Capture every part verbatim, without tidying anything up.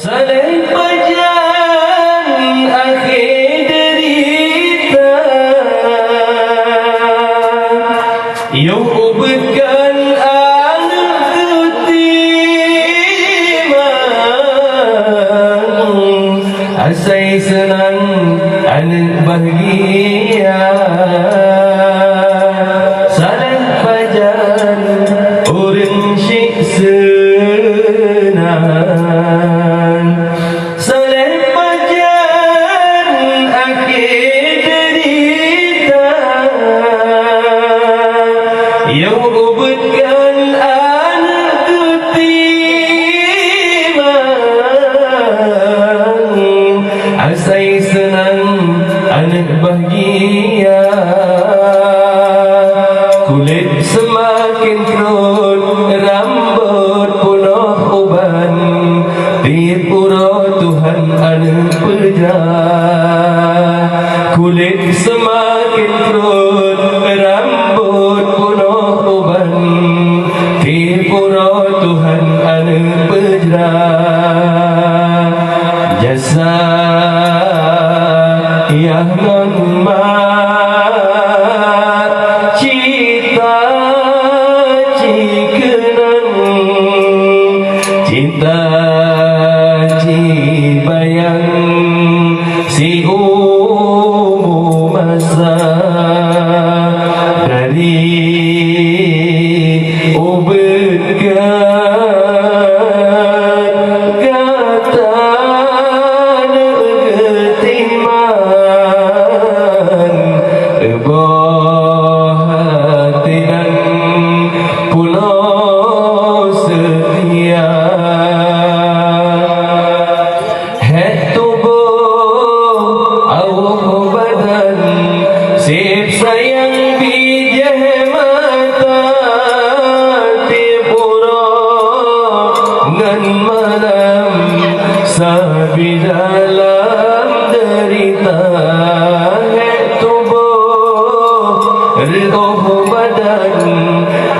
Saléh pajan akhé deurita, yoh ubeuet kan aneuk geutimang. Asai seunang aneuk bahgia, saléh pajan ureuëng syiek seunang. Saléh pajan akhé deurita, yoh ubeuet kan aneuk geutimang. Asai seunang aneuk bahgia, kulét seumaken krot, rambot peunoh uban. Tiep uroe Tuhan aneuk peujra, kulét seumaken krot, rambot peunoh uban. Tiep uroe Tuhan aneuk peujra, jasa yah ngon mat cita cikeunong. Cinta cibayang siumu masa, dari ubeuet gata neugeutimang, boh até dan pulo seutia. Hék tuboh awöh badan, sép sayang bijéh mata, tiep uroe ngon malam sabe dalam deurita. Hék tuboh reuôh badan,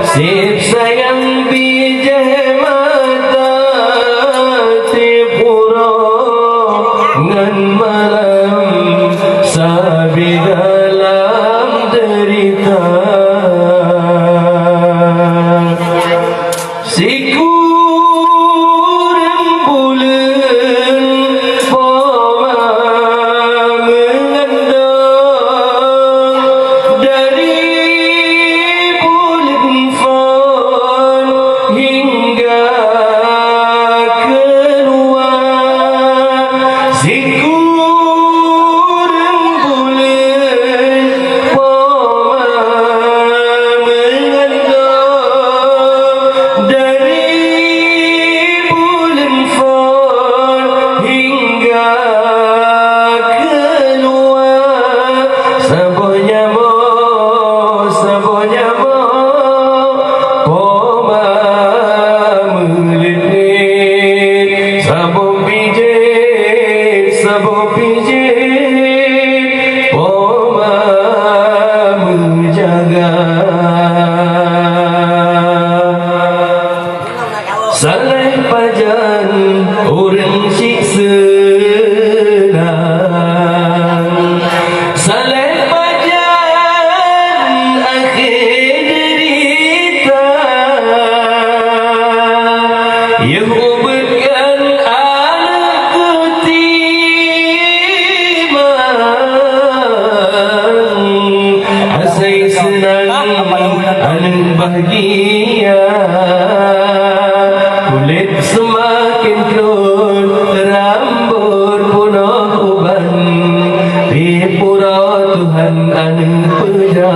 sép sayang bijéh mata, tiep uroe ngon malam sabe dalam deurita. Sikureueng buleuen poma meungandong, dari buleuen phon hingga keuluwa. Sikureueng buleuen poma meungandong, dari buleuen phon hingga keuluwa. Saboh nyamoe, saboh nyamoe poma meuleuet-leuet, saboh bijéh, saboh bijéh poma meujaga. Saléh pajan ureuëng syiek seunang, saléh pajan akhé deurita. Yoh ubeuet kan aneuk geutimang, asai seunang aneuk bahgia. Kulét seumaken krot, rambot peunoh uban, tiep uroe Tuhan aneuk peujra.